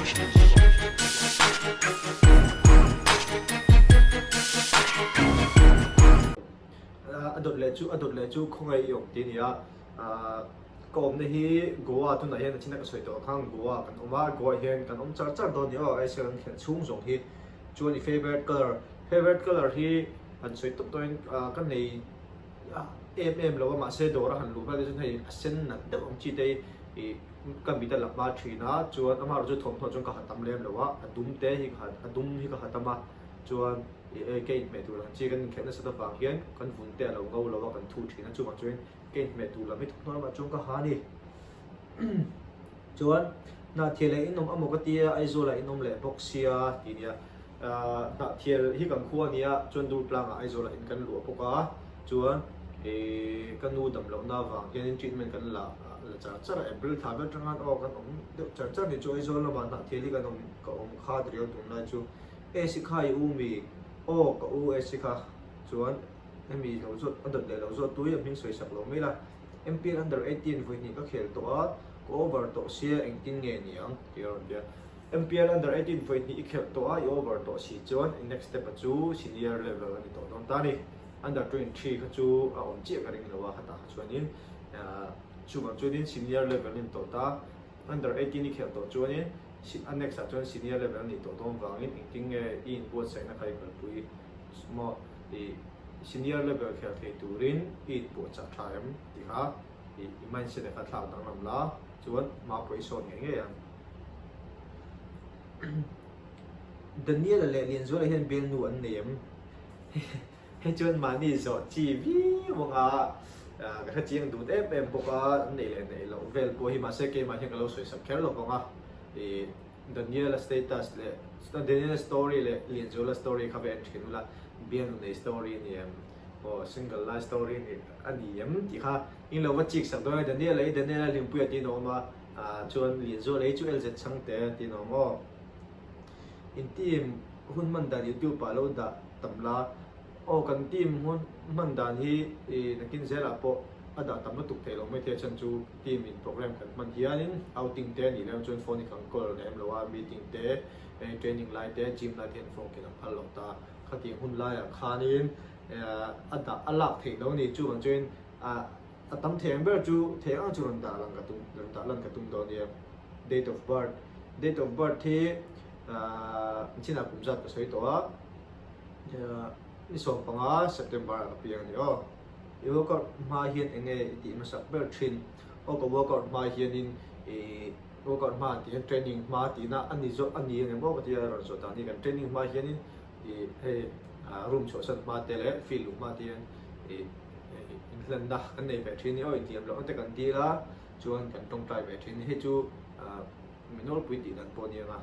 A dawt leh chu a dawt leh chu khawngaih i awm tih a ni a, ka awmna hi Goa tunah hian a thina ka sawi tawh ang khan Goa kan awm a, Goa ah hian kan awm char char dawn a ni aw, ISL an khelh chhung zawng hi chuan i favourite colour, favourite colour hi han sawi tawp tawhin ka nei em em lo a mahse dawr a han luh vel te chuan hei a sen nat deuh ang chi te hi ka mit a la hma thin a chuan amaherawhchu thawmhnaw chuan ka ha tam lem lo a, a dum te hi ka ha a dum hi ka ha tam a chuan ih ka inhmeh tur ang chi kan inkhelh nasat avang hian kan vun te a lo ngo lo a kan thu thin a chuvang chuan ka inhmeh tur lam hi thawmhnaw lamah chuan ka ha a ni. Chuan Hnahthial leh inawm amaw ka tia Aizawl ah inawm leh bawk sia tih nia. Hnahthial hi kan khua a nia chuan Durtlang ah Aizawl ah in kan luah bawk a chuan ih ka nu dam lohna avang hianin treatment kan la la char char a April thla vel atang khan aw kan awm deuh char char ni chu Aizawl lamah Hnahthial hi kan awm ka awm kha riau tunlai chu AC kha i u mi aw ka u AC kha chuan hemi lo zawt a dawt leh lo zawt tui a hming sawi sak lo mai la. MPL under 18 vawi hnih ka khel tawh a, ka over tawh sia engtin nge ni ang tih a rawn ti a. MPL under 18 vawi hnih i khelh tawh a, i over tawh si chuan i next step a chu senior level a ni tawh dawn ta a ni. Under 23 kha chu a awm chiah ka ring lo a, khatah kha chuanin chuvang chuanin senior level a ni tawh ta. Under 18 i khelh tawh chuanin a next ah chuan senior level a nih tawh dawn vangin engtin nge i inbuatsaihna kha i kalpui maw i Senior level khel thei turin i inpuahchah tha em tih kha i mindset ah kha thlak danglam la chuan hma pawh i sawn ngei ngei ang. Daniel-a leh Lianzuala hian bialnu an nei em? Hei chuan mahni zawh chi viau anga ka hre chiang dun em em bawk a, an neih leh neih loh vel pawh hi mahse keimah hian ka lo sawisak kher lo vang a, i Daniel-a status leh Daniel-a story leh Lianzuala story kha va en thin ula, bialnu nei story a ni em? Aw single lai story a ni a ni em tih kha in lo va chik sak dawn a, Daniel-a hi Daniel-a Hlimpuia tiin a awm a, ah chuan Lianzuala hi chu LZ Chhangte tiin a awm aw. In team hun hman dan YouTube ah lo dah tam la, aw kan team hun hman dan hi ih nakin zelah pawh a dah tam lutuk theih loh maithei a chhan chu team in program kan hman hianin outing te a nih leh chuan phone hi kan call lem lo a, meeting te, training lai te, gym lai te hian phone ken an phal lo ta. Khatiang hun laiah khanin a dah a lak theih lo a ni. Chuvang chuan a tam thei ang ber chu thei ang chu rawn dah lang ka tum rawn dah lan ka tum dawn nia. Date of birth Date of birth hi chinah kum zat ka sawi tawh a, ni 15 September ah ka piang a ni aw. I workout hma hian eng nge i tih hmasak ber thin? Aw ka workout hma hianin i workout hma an tih hian training hma tihna a ni zawk a ni ang em aw ka ti a rawn zawh dan hi kan training hma hianin i hei room chhuahsan hma te leh field luh hma te hian i inhlanna kan nei ve thin a ni aw intiam lohna te kan dil a chuan kan tawngtai ve thin a ni hei chu mi nawlpui tih dan pawh a ni ang a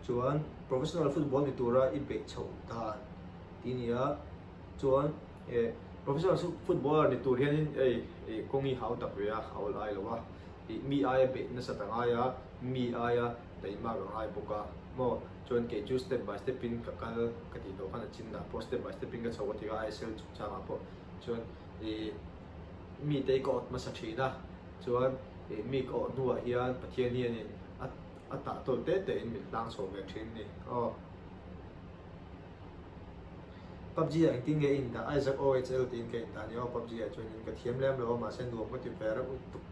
chuan professional football ni tura i beih chhoh dan Ti nia chuan eh professional footballer ni tur hianin hei ih kawng hi hau tak ve a, a awl ai lo a, ih mi aia beih nasat a ngai a, mi aia taimak a ngai bawk a maw chuan kei chu step by step in ka kal ka tih tawh khan a chin ah pawh step by step in ka chho ka ti a ISL chungchang ah pawh chuan ih mi te hi ka awt hmasa thin a chuan ih mi ka awh hnuah hian Pathian hianin a a tah tawl te te in min hlang chho ve thin a ni aw. Pubg ah engtin nge i indah? Isaac OHL tiin ka indah a ni aw pubg ah chuanin ka thiam lem lo a mahse nuam ka ti ve reuh lutuk.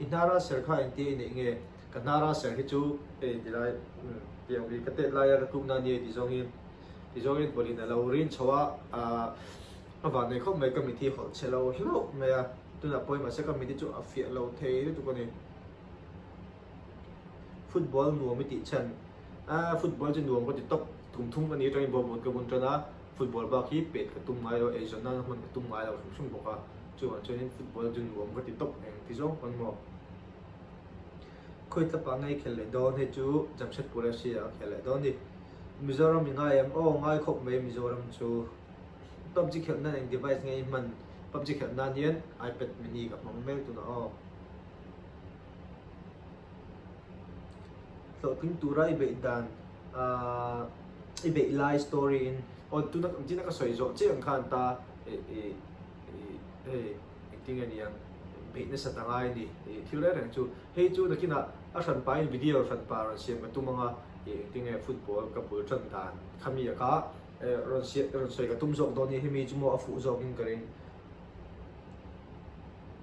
I hnara ser kha engtia i neih nge? Ka hnara ser hi chu hei ti lai umm tiang hi ka tet laia ka tlukna a ni e ti zawngin ti zawngin bawlhin a lo rin chho a ahh a van nei khawp mai ka mit hi hawlh chhe lo hlauh mai a tunah pawhin mahse ka mit hi chu a fiah lo thei lutuk a ni. Football nuam i tih chhan a football chu nuam ka ti tawp tum thum ka ni atangin ball bun ka bun tan a football bak hi pet ka tum ngai lo eizawn nana hman ka tum ngai lo hrim hrim bawk a chuvang chuanin football chu nuam ka ti tawp eng ti zawng pawn maw khawi tlapa ngei khel leh dawn hei chu Jamshedpur FC ah ka khel leh dawn ni Mizoram i ngai em aw ngai khawp mai Mizoram chu PUBG khelh nan eng device nge i hman PUBG khelh nan hian iPad mini ka hmang mek tunah aw. Hlawhtling tura i beih dan ahh i beih lai story in aw tuna tina ka sawi zawh chiah ang khan ta ih ih ih hei engtin nge ni ang. beih nasat a ngai a ni. Ih thil reng reng chu hei chu nakinah a hranpain video hranpa rawn siam ka tum anga ih engtinge football ka bul tan dan khami a kha rawn siam rawn sawi ka tum zawk dawn nia hemi chu maw a fuh zawkin ka ring.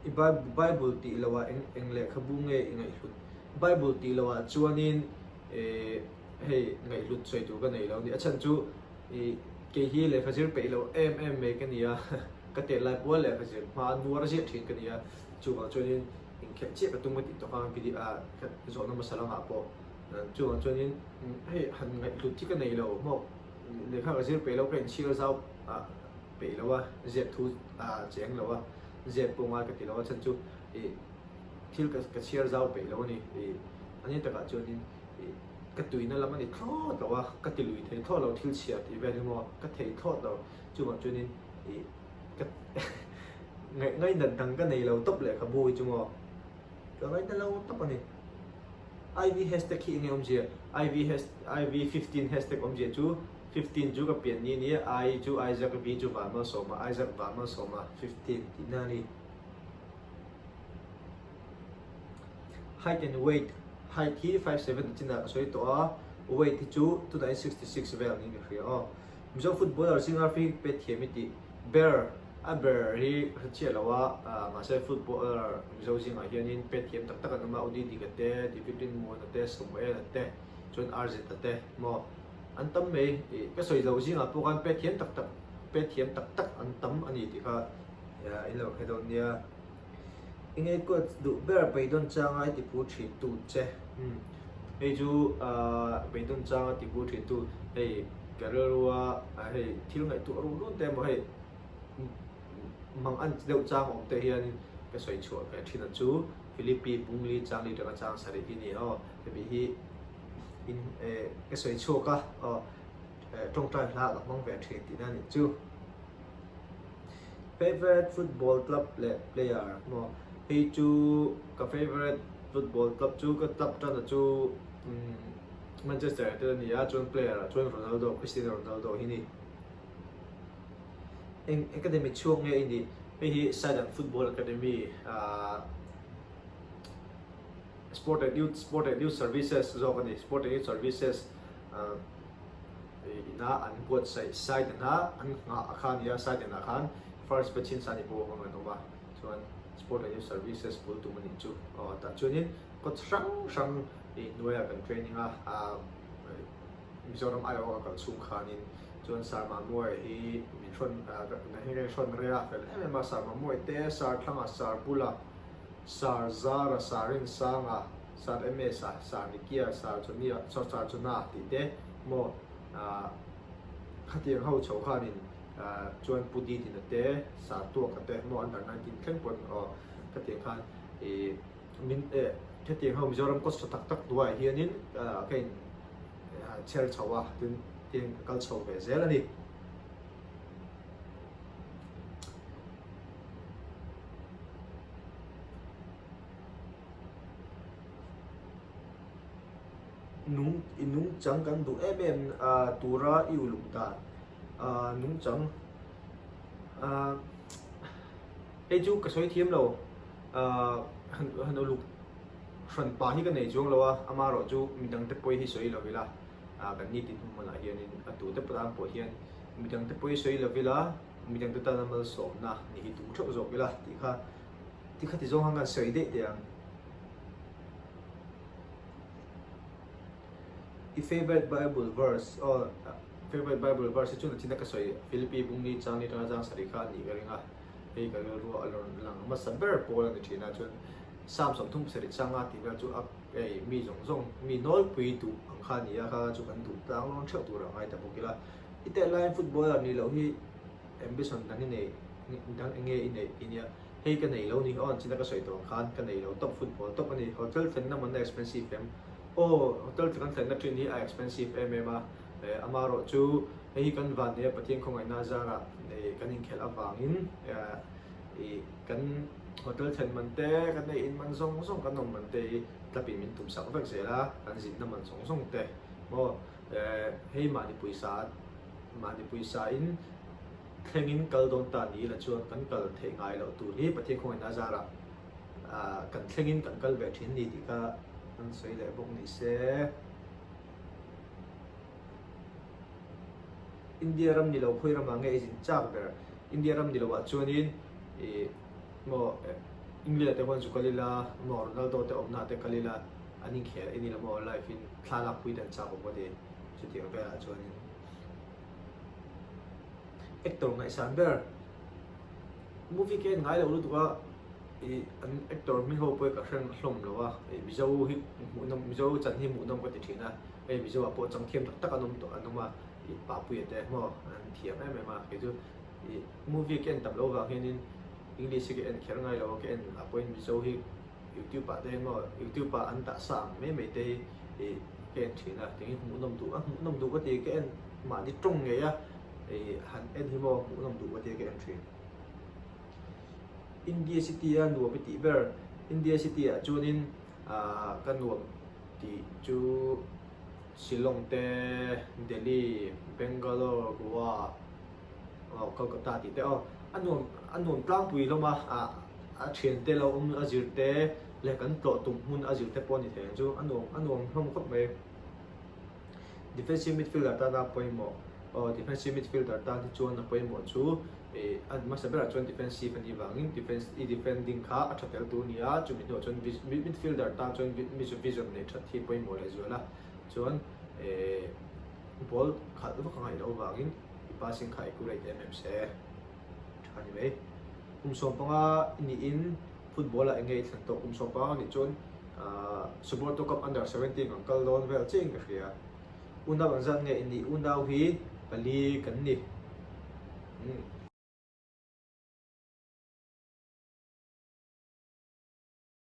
I Bible tih loh ah eng eng lehkhabu nge i ngaihhlut? Bible tih loh ah chuanin ih hei ngaihhlut sawi tur ka nei lo a ni. A chhan chu ih kei hi lehkha zir peih loh em em mai ka ni a, ka tet lai pawha lehkha zir hma a nuar ziah thin ka ni a, chuvang chuanin inkhelh chiah ka tum ka tih tawh khan video ah ka zawhna hmasa lamah pawh chuvang chuanin hei han ngaihhlut hi ka nei lo maw lehkha ka zir peih lo ka inchhir zau ah peih lo a ziak thu ah cheng lo a ziak pawh ngai ka ti lo a chhan chu ih thil ka ka chhiar zau peih lo a ni ih a ni takah chuanin ih ka tuina lam a ni thlawt lo a ka ti lui thei thlawt lo thil chhiar tih vel hi maw ka thei thlawt lo chuvang chuanin ih ka ngaih ngainat dang ka nei lo tawp lehkhabu hi chu maw ka ngaina lo tawp a ni. Iv hashtag hi enge awmzia? Iv has iv 15 hashtag awmzia chu 15 chu ka pian ni a nia, I chu Isaac, V chu Vanmalsawma, Isaac Vanmalsawma 15 tihna a ni. Height and weight, Height hi 5'7 a chinah ka sawi tawh a, weight hi chu tunah hian 66 vel niin ka hria aw. Mizo footballer zinga free kick pet thiam i tih ber a ber hi ka hre chiah lo a, mahse footballer Mizo zingah hianin pet thiam tak tak an awm a, Udidika te, David Rinmuana te, Samuela te, chuan Arzeta te maw an tam mai. Ka sawi loh zingah pawh khan pet thiam tak tak pet thiam tak tak an tam a ni tih kha in lo hre dawn nia. Enge coach duh ber beidawn changa i tipu thin tu che? Umm hei chu beidawn changa tipu thin tu hei ka rilrua hei thil ngaihtuah run run te emaw hei mang an deuh chang awm te hianin ka sawi chhuah ve thin a chu Philippi Bungli Changli atanga chang sarih hi ni aw hemi hi in ka sawi chhuak a aw tawngtai hla ka hmang ve thin tihna a nih chu. Favourite football club leh player maw hei chu ka favourite football club chu ka club tan a chu Manchester United a ni a chuan player ah chuan Ronaldo Cristiano Ronaldo hi ni. Eng academy chhuak nge i nih? Hei hi Saidang Football Academy ah Sport and Youth Sport and Youth Services zawk a ni Sport and Youth Services ah ina an buatsaih Saidana an nghah a kha a ni a Saidana khan first batch in Sani pawh hmang an awm a chuan Sport and Youth Services bul tum a nih chu aw tah chuanin coach hrang hrang ih hnuaiah kan training a ah Mizoram aiawh a kal chhung khanin chuan Sir Mamuai hi min hrawn ka hrawn rei a fel em em a Sir Mamuai te Sir Thlanga Sir Bula Sir Zara Sir Rinsanga Sir MS a Sir Nikia Sir Johnny-a Sir Johna tih te maw khatiang ho chho khanin chuan Pu Didina te Sir Tuaka te maw under 19 thleng pawn aw khatiang khan ih Min eh hetiang ho Mizoram coach tha tak tak hnuaiah hianin ka in chher chho a tin tin ka kal chho ve zel a ni. Nung i nungchang kan duh em em tura i uluk dan nungchang hei chu ka sawi thiam lo. Han uluk hran pa hi ka nei chuang lo a, amaherawh chu midangte pawi hi sawi lo ila, kan nitin hun hmanah hianin a tute tan pawh hian midangte pawi sawi lo ila, midangte tana malsawmna ni hi tum theuh zawk ila tih kha ti kha ti zawng khan kan sawi daih teh ang. I favourite Bible verse aw favourite Bible verse hi chu nachina ka sawi Philippi Bungni Changni atanga chang sarih kha a nih ka ring a. Hei ka rilru a rawn lang hmasa ber pawl a ni thin a, chuan Psalm 37 changa tih vel chu a hei mi zawng zawng mi nawlpui duh ang kha a ni a, kha chu kan duh tlang rawn theuh tur a ngai ta bawk ila. I teh laiin footballer nih loh hi ambition dang i nei dang eng nge i neih tih nia, hei ka nei lo ni aw china ka sawi tawh ang khan ka nei lo tawp football tawp a ni, hotel thlenna man a expensive em? Aw hotel kan thlenna thin hi a expensive em em a. Amaherawh chu hei hi kan van nia Pathian khawngaihna zarah kan inkhelh avangin kan hotel thlen man te, kan ei in man zawng zawng, kan awm man te hi tlapin min tum sak vek zel a, kan zinna man zawng zawng te maw hei mahni pawisa mahni pawisa in thlengin kal dawn ta ni ila chuan kan kal theih ngai loh tur hi Pathian khawngaihna zarah. kan thlengin kan kal ve thin ni tih kha an sawi leh bawk ni se. India ram ni lo khawi ramah nge i zin chak ber? India ram ni lo ah chuanin ih maw England ah te khuan zu kal ila maw Ronaldo te awmna ah te kal ila an inkhel en ila maw live in thla lak pui te an chak awm ka ti chutiang velah chuanin actor ngaihsan ber movie ka en ngai lo lutuk a ih an actor hming ho pawh hi ka hre hlawm lo a ih Mizo hi hmuhnawm Mizo chan hi hmuhnawm ka ti thin a hei Mizo ah pawh chang thiam tak tak an awm tawh an awm a ih Papuia te maw an thiam em em a kei chu ih movie ka en tam loh vang hianin English hi ka en kher ngai lo a ka en ah pawhin Mizo hi YouTube ah te hian maw YouTube ah an dah sa ang mai mai te hi ih ka en thin a tingin hmuhnawm duh a hmuhnawm duh ka ti ka en mahni tawng ngei a ih han en hi maw hmuhnawm duh ka tia ka en thin. India city a nuam i tih ber India city ah chuanin ah ka nuam tih chu Shillong te Delhi Bangalore Goa aw Kolkata tih te aw a nuam a nuam tlangpui hlawm a ah a thian te lo awm a zir te leh kan tlawh tum hmun a zir te pawh a ni thei ang chu a nuam a nuam hlawm khawp mai. Defensive midfielder tana pawimawh aw defensive midfielder tan hi chuan a pawimawh chu ih a hmasa berah chuan defensive a nih vangin defense i defending kha a tha tel tur a ni a chumi hnuah chuan midfielder tan chuan vision neih that hi pawimawh leh zual a chuan eh ball khalh vak a ngaih loh vangin i passing kha accurate em em se tha a ni mai. Kum 15 i niin football ah eng nge i thlen tawh kum 15 a nih chuan Ahh Suborto Cup Under 17 an kal dawn vel chiah in ka hria. Unau an zat nge i nih? Unau hi pali kan ni. Umm.